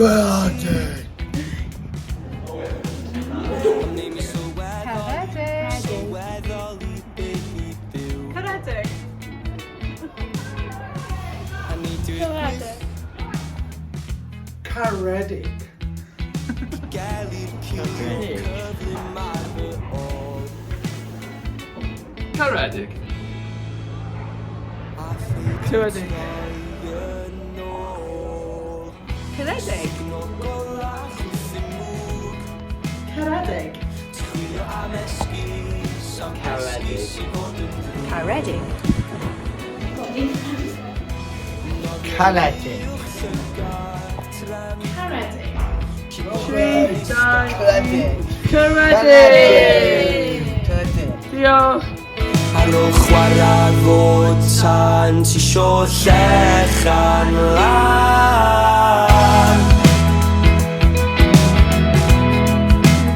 Caredig. Caredig. Caredig. Caredig. Caredig. Caredig. Caredig. Caredig. Caredig. Caredig. Caredig. Caredig. Caredig. Diolch. Ar ôl chwarae fod tan ti isio llechan lan.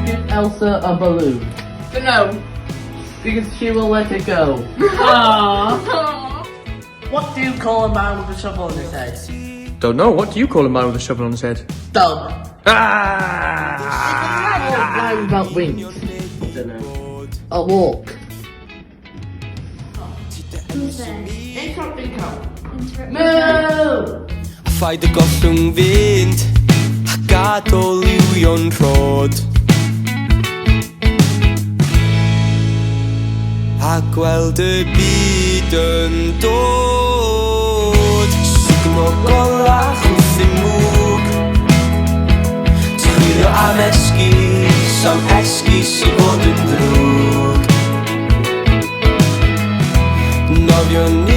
Give Elsa a balloon. No. Because she will let it go. Aww. What do you call a man with a shovel on his head? Don't know. What do you call a man with a shovel on his head? Dumb. Ah! Fly without wings. Don't know. A walk. Interrupt income. No! A phaid y gollwng fynd a gadael liwio'n rhod. A gweld y byd yn dod. Sugno gola chwythu mwg. Ti'n chwilio am esgus, am esgus i fod yn ddrwg. Nofio.